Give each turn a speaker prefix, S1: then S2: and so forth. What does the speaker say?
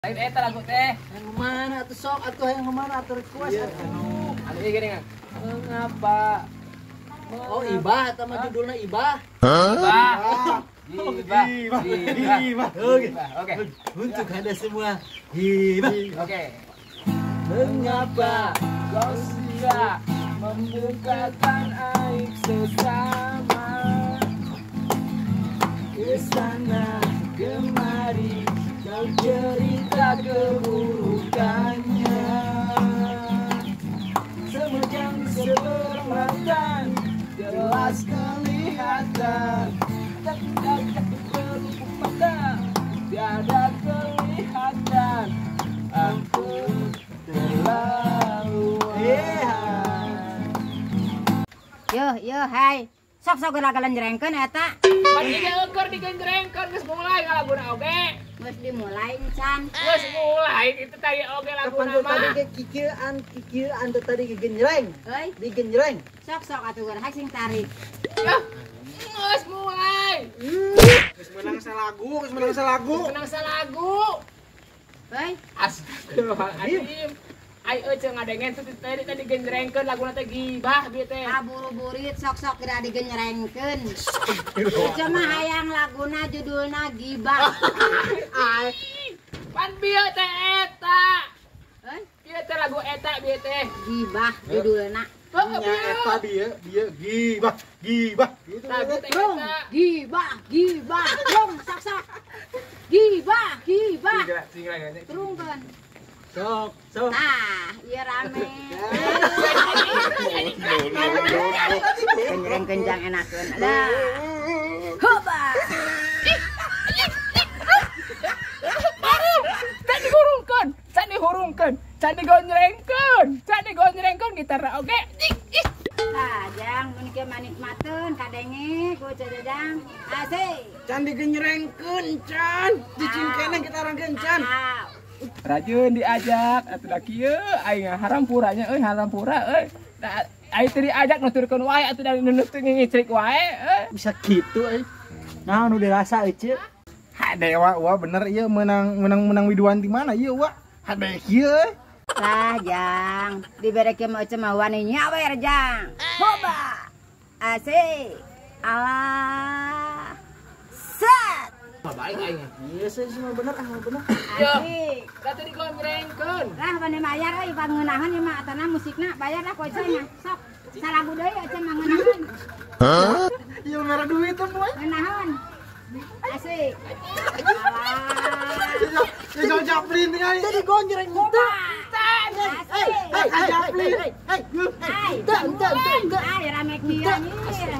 S1: Lain eta lagu teh.
S2: Yang mana atuh sok atuh yang mana atuh request atuh.
S1: Anu ieu geuning. Mengapa?
S2: Oh, Ibah eta mah judulna Ibah.
S1: Ibah. Ibah. Ibah.
S2: Oke.
S1: Oke.
S2: Untuk Anda semua, Ibah.
S1: Oke. Mengapa kau sudah membukakan aib sesama? Kesana kemari kau cerita keburukannya. Semejang sebermatan jelas kelihatan. Tak bertutup mata, tiada kelihatan. Aku terlalu.
S3: Yo yo hai. Sok sok geura galenjrengkeun eta.
S1: Pan ieu eueur digenjrengkeun geus mulai ngalaguna oge.
S3: Geus dimulai encan.
S1: Geus mulai itu tadi oge laguna mah.
S2: Tadi ge kikieuan kikieuan teh tadi digenjreng.
S3: Euy,
S2: digenjreng.
S3: Sok sok atuh geura sing tarik.
S1: Geus mulai.
S4: Geus meunang salagu, geus meunang salagu.
S1: Meunang salagu.
S3: Euy,
S1: astagfirullahaladzim. Ai euy ngadengen teh tadi tadi digenjrengkeun laguna teh gibah bieu teh.
S3: Kaburu-burit sok-sok geura digenjrengkeun. Ieu mah hayang laguna judulna gibah.
S1: Ai. Pan bieu teh eta.
S3: Euy,
S1: bieu teh lagu eta bieu teh.
S3: Gibah judulna.
S4: Nya eta bieu bieu gibah, gibah.
S1: Gitu. Lagu teh eta.
S3: Gibah, gibah. Rung sok-sok. Gibah, gibah. Rungkeun.
S2: Sok, sok.
S3: Nah, iya rame. Kenjreng kenjang enakeun. Alah. Hoba.
S1: Baru can dihurungkeun, can dihurungkeun, can digonjrengkeun, can digonjrengkeun gitar oge.
S3: Tah, jang mun kieu manikmateun kadenge ku jajang. Asik.
S2: Can digenjrengkeun, can. Cicing keneh kita rangkeun, can.
S1: Rajin diajak atuh da kieu aing harampuranya euy harampura euy. Da aing teu diajak nuturkeun wae atuh da nu teu ngicrik wae euy.
S2: Bisa kitu euy. Nah, nu dirasa euy.
S4: Hade wa wa bener ieu meunang meunang meunang widuan di mana ieu wa? Hade kieu euy.
S3: Tah jang, dibere kieu mah euy mah wani nyawer jang. Hoba. Asik. Alah. Set.
S1: Baik aing.
S2: Iya sih semua bener ah bener.
S3: Asik.
S1: Da teu digonjrengkeun.
S3: Lah bane bayar euy pangeunaheun ieu mah atana musikna bayar lah ku Ece mah. Sok. Salagu deui Ece mah ngeunaheun.
S4: Hah? Ieu merah duit teh moe.
S3: Ngeunaheun. Asik. Alah.
S4: Ya Japlin tinggal.
S2: Jadi gonjreng teu.
S3: Asik.
S4: Hei, Japlin.
S2: Hei,
S3: Hai.
S2: teu teu teu.
S3: Ay rame kieu anjir.